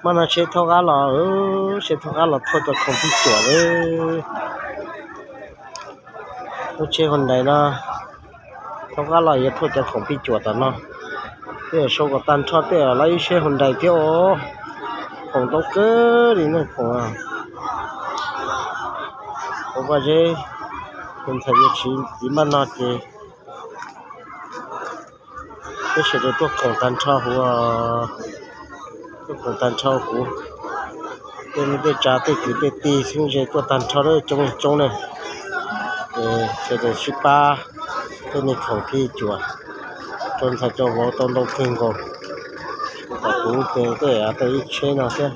Maj no tsheb thaub qab los, tsheb thaub qab los thuaj cov khoom pij cuam lawm. Lub tsheb Hyundai no thaub qab los yuav thuaj cov khoom pij cuam tom no. Tej zaum sau kom tag nrho tej zaum lawv ib tsheb Hyundai thiab os. Khoom ntau kawg li ne, khoom hauv vaj zeb, tus ntxhais yuav tsiv txiv maj no ces peb sawv daws tuaj khoom tag nrho huv, tuaj khoom tag nrho huv. Tej neej tej tsav tej kwv tej tij xeeb ze tuaj tag nrho lawm coob coob ne. Ces sawv daws sib pab tej neeg khoom pij cuam rau ntxhais rau vauv tau ntau kawg nkaus. Tom kuv ces tej tau ib tsheb no thiab.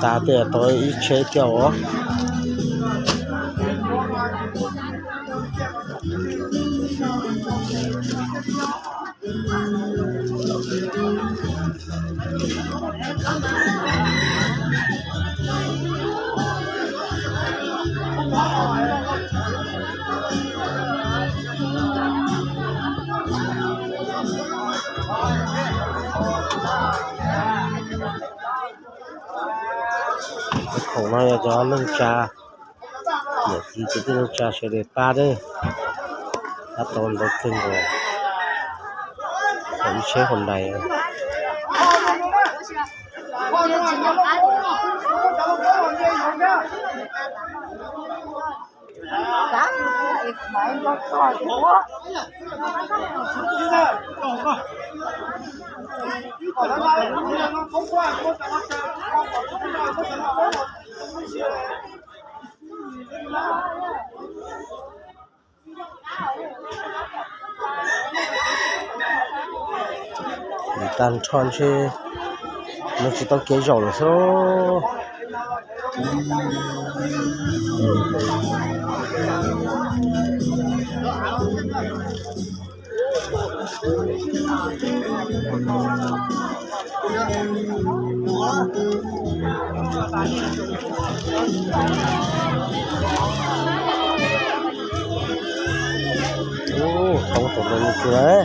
Tas tej tau ib tsheb thiab os. Khoom no yog cov neej tsa, niam txiv kwv tij neej tsa sawv daws pab, pab tau ntau kawg nkaus. Ib tsheb Hyundai. Nim tag nrho ntshe nws tsis tau kev zaum lawm xwb. Ub, toob tau ntau me ntsis lawm.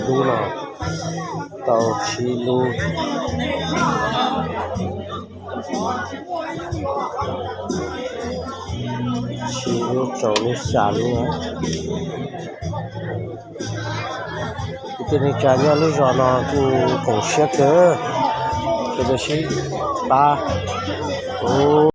Lub no tau tsib lub. Tsib lub, rau lub, xya lub. Kwv tij neej tsa nyob lub zos no kuj koom siab kawg, sawv daws sib pab. Ub.